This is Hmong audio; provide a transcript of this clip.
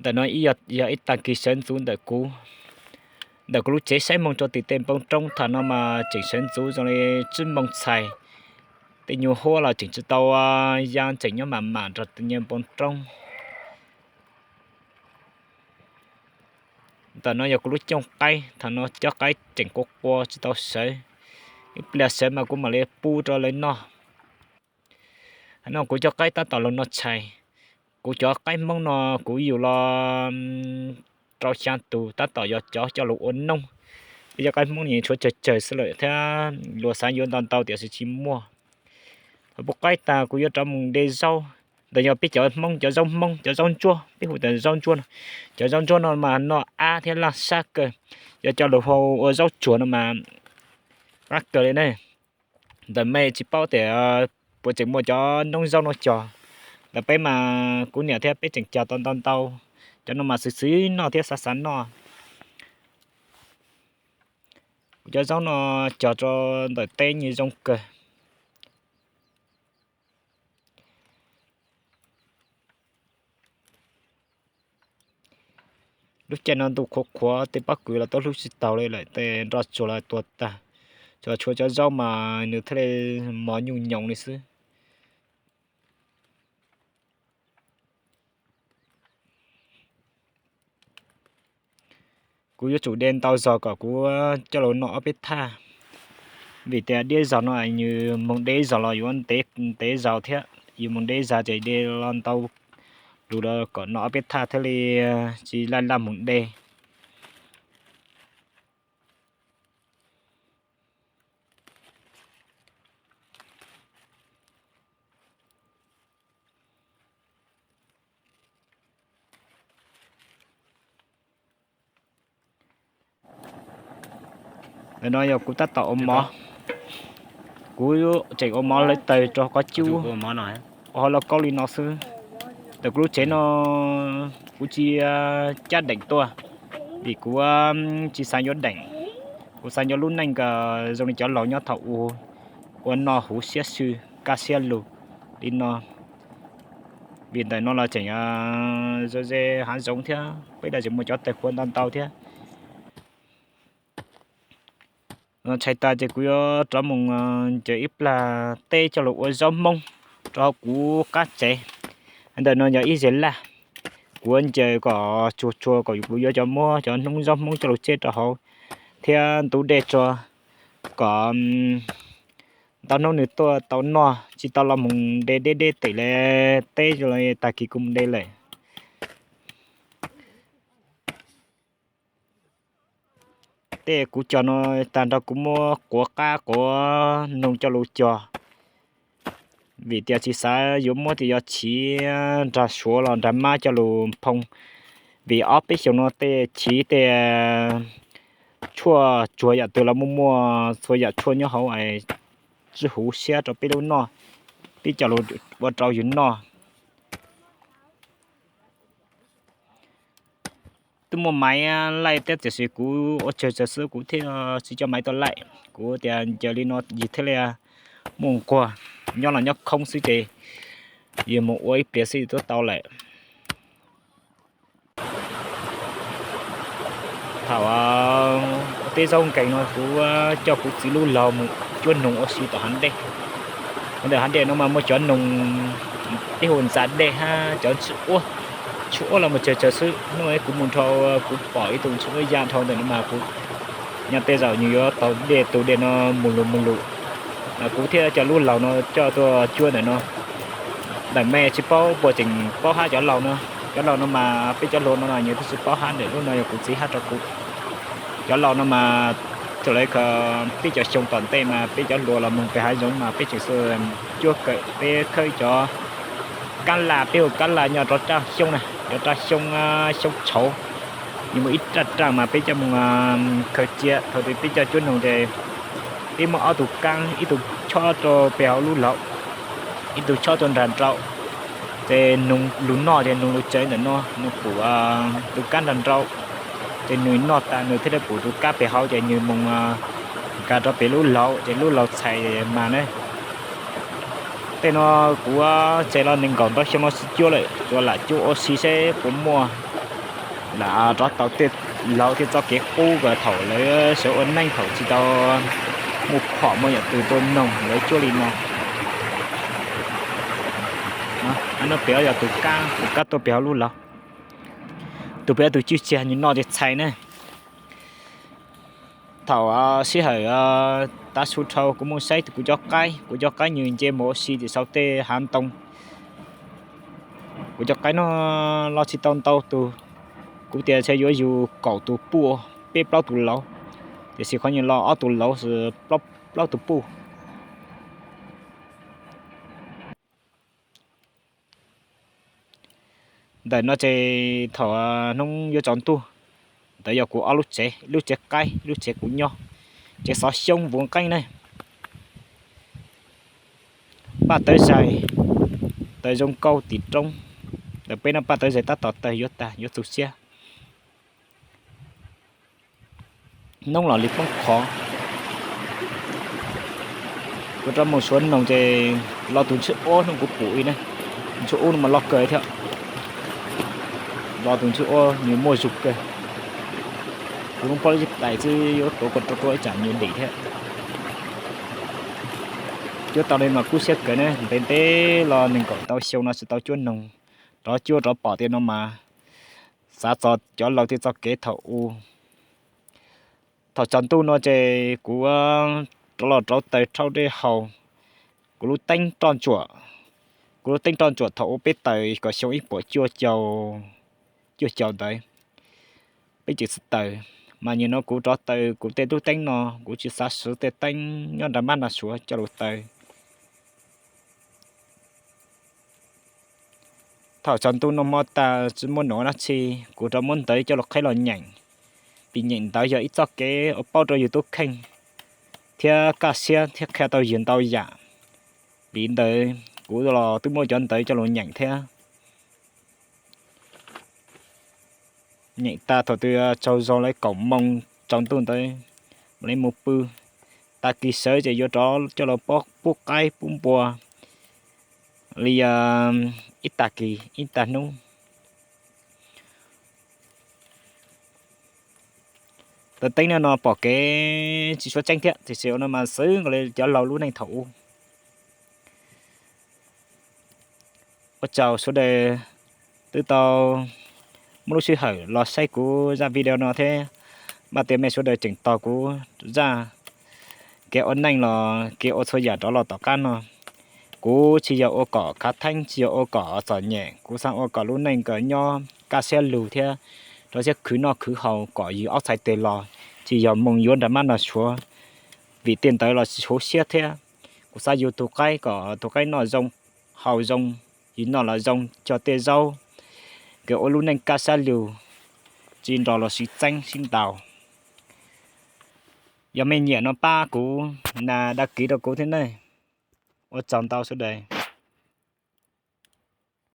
Ntawm no yog ib tag kis sawv ntxuv ntawm kuv, ntawm kuv lub tsev saib moo rau tim tej npoo roob. Thaum no mas tseem sawv ntxuv zoo li tsib moo txhais, tej nyuag huab los tseem tsis tau ya, tseem nyob mam mam nrog tej nyuag npoo roob. Ntawm no yog kuv lub cooj qaib, thaum no cov qaib tseem qua qua tsis tau sawv, ib pliag sawv mas kuv mam li pub rau lawv noj. No kuv cov qaib tab tom los no tshais. Kuv cov qaib Hmoob no kuv yug los rau xya tus, tab tom yog cov coj los ua noog. Peb cov qaib Hmoob no tshuav tsawg tsawg xwb lawm thiab, luag xav yuav ntau ntau tiam sis tsis muaj. Thaum pub qaib tas kuv yuav rov mus de zaub. Ntawm yog peb cov Hmoob cov zaub Hmoob, cov zaub ntsuab, peb hu tias zaub ntsuab no. Cov zaub ntsuab no mas noj ab thiab laj sab kawg. Yog coj los hau ua zaub tsuag no mas qab kawg li ne. Ntawm mej tsis paub tias puas tseem muaj cov noob zaub no cog. Ntawm peb mas kuv niam thiab peb tseem cog tau ntau ntau. Cov no mas xwv xwv noj thiab xav xav noj. Kuv cov zaub no cog rau ntawm teb nyias zoo kawg. Lub caij no ntuj qhuav qhuav, tej pob kws los tuaj hlub tsis taus li lawm, tej nroj tsuag los tuag tag. Tsuas tshuav cov zaub mas nws thiaj li mos nyuj nyoos li xwb. Kuv yuav tsum de ntau zog kom kuv coj los noj ob peb thaj, vim tias diab zog no nws moog de ib zog los yuav ntev zaus thiab, yus moog de ib zag ces de los ntau lug los kom noj ob peb thaj thiaj li tsis laj laj moog de. Ntawm no yog kuv tab tom ua mov. Kuv tseem ua mov hlawv taws rau qhov cub, ua hauv lauj kaub li no xwb. Ntawm kuv lub tsev no kuv tsis cab deem tuaj, vim kuv tsis xav yuav deem. Kuv xav yuav lub neej zoo li cov laus nyob thaum ub, ua noj huv siab xwb, kaj siab lug li no. Vim ntawm no los tseem ze hav zoov thiab, peb los tseem muaj cov tawg huav ntau ntau thiab. Tshais tas ces kuv yuav rov mus ncaws ib plag teb coj los ua zaub Hmoob rau hauv kuv qab tsev. Ntawm no yog ib zeg laj, kuv ncaws kom tsuag tsuag kom kuv yuav cov, muab cov noob zaub Hmoob coj los tseb rau hauv thiab ntub dej tso, kom ntau hnub nws tuaj tau noj, tsis tau los mus de deb deb tem li teb, tag kis kuv mus de lawm. Tej kuv cog no tag nrho kuv muab quav qab quav noog coj los cog, vim tias tsis xav yuav muab tej yog chiv nrag suav los nrag mab coj los phoo, vim ob peb xyoos no tej chiv tej tshuaj tsuag yam twg los muaj muaj txhua yam tshuaj nyob hauv, tsis huv siab rau peb lub noj, peb coj los ua rau yus noj. Twb muaj maiv laij thiab tiam sis kuv ua tsawg tsawg xwb kuv thiaj tsis coj maiv tuaj laij. Kuv tias ncaws li no yus thiaj li muaj nquag, nyob los nyob khoob xwb ces yus mus ua ib pliag xwb yus twb tau lawm. Thaum teb zaub nkees no kuv coj kuv txiv lub laug mus cuab noog ua si tom hav dej. Ntawm hav dej no mas muaj cov noog peb hu ntxa dej hab cov tsw uab, tsw uab los mus tsawg tsawg xwb. Hnub kuv mus dhau kuv pom ib tug tsw uab ya dhau ntawm no mas kuv nyob tej zaum nws yuav taug dej tus dej no mus lus mus lus. Kuv thiaj coj lub laug no coj tuaj cuab ntawm no. Ntawm mej tsis paub puas tseem paub hab cov laug no. Cov laug no mas peb cov hluas no nws twb tsis paub hab ntawm lub no yog kuv txiv hab rau kuv. Cov laug no mas thaum lawv khaws peb cov xyoo tom ntej mas peb cov hluas los mus pem hav zoov mas peb tseem xu cuab kawm peb khawb cov kab laj, peb hu kab laj nyob rov raj xyoob na, rov raj xyoob, xyoob tshauv. Nws muaj ib raj raj mas peb coj mus khaws cia, thaum twg peb coj cuab noog ces peb muab ob tug kab, ib tug chob rau pem hauv lub laug, ib tug chob rau nram nraud. Ces noog lug noj ces noog lug tsaws ntawm no, noog pum tus kab nram nraud. Ces nws noj tas nws thiaj li pum tus kab pem hauv ces nws mus nkag rau pem lub laug ces lub laug txhais mas ne. Tej no kuv tsev los nees nkaum ntau xyoo no tsis cuab lawm, tsuas lam cuab ua si seb puas muaj Lam rov tau tej laus thiaj txoj kev qub kom thaum lawv sawv ua neej thaum tsis tau muaj phom muaj yam twg tuaj noog lawv cuab li no. Nub pem yog tus kab, tus kab tuaj pem hauv lub laug. Tus pem tus cwj ciag nws noj ces txhais ne. Thaum sij hawm tav su dhau kuv mus saib kuv cov qaib, kuv cov qaib nws nce mus ua si tim saum tej hav ntoo. Kuv cov qaib no los tsis tau ntau tus, kuv tias ntshe yuav yug kaum tus puj, peb plaub tus laus, tiam sis qhov nws los ob tus laus, plaub tus puj. Ntawm no ces thaum hnub yuav tsaus ntuj, ntawd yog kuv ob lub tsev, lub tsev qaib, lub tsev kuv nyob, tsev xov xyoob vuv nqeeb ne. Paj tawv zais, tawv zoo nkauj tim roob. Ntawm peb no paj tawv zais tab tom tawg yuav tag yuav txug siab. Noob los li poob qho. Kuv rov mus suav noog ces los tus ntswb ub no kuv pum ib ne, ntswb ub no mas loj kawg thiab. Los tus ntswb ub nws muaj zug kawg. Kuv lub pob zeb tais xwb yuav tuav kom rau rau ib tsam nws dim thiab. Cuab tau li mas kub siab kawg ne, ntev ntev los nees nkaum ntau xyoo no tsis tau cuab noog, rov cuab rov pom tias no mas xav txog cov laus tej txoj kev thaum ub. Thaum tsaus ntuj no ces kuv rov los rauv taws rhaub dej haus. Kuv lub teeb roj ntsuam, kuv lub teeb roj ntsuam thaum ub peb taws kom xyoo ib puas cuaj caug ntawd, peb tseem xwb taws. Mas nim no kuv rov taws kuv tej lub teeb no, kuv tsis xav siv tej teeb nyob nram mab nram suav coj los taws. Thaum tsaus ntuj noj hmo tag tsis muaj nom dab tsi, kuv rov muab ntawv coj los qhib los nyeem, vim nyeem ntawv yog ib txoj kev uas paub rau yus tub kheej thiab kaj siab thiab qhia tau yus ntau yam. Vim ntawd kuv los twb muab cov ntawv coj los nyeem thiab. Nyeem tag thaum twg tsaug zog li kaum moo tsaus ntuj ntawd mam li mus pw. Tag kis sawv ces yuav rov coj los pub qaib pub npua li ib tag kis ib tag hnub. Taws teeb no pom kev tsis suav tseeb thiab, tiam sis ua no mas xwv nkaus li cov laus lub neej thaum ub. Ua tsaug sawv daws twb tau muaj lub sij hawm los saib kuv zaj video no thiab. Npaj tias mej sawv daws tseem tos kuv zaj kev ua neej los kev ua txhua yam rov los tom qab no. Kuv tsis yog ua kom khav theeb, tsis yog ua kom txom nyem, kuv xav ua kom lub neej kom nyob kaj siab lug thiab rau siab khwv noj khwv haus kom yus ob txhais tes los tsis yog moo yuav nram mab nram suav, vim tej ntawd los tsis huv siab thiab. Kuv xav yug tus qaib kom tus qaib noj zoo haus zoo, yus noj los zoo cog tej zaub, kev ua lub neej kaj siab lug, tsis nrog luag sib txeeb sib ntaus. Yog mej nyiam no pab kuv nias dag kiv rau kuv thiab nawb. Ua tsaug ntau sawv daws.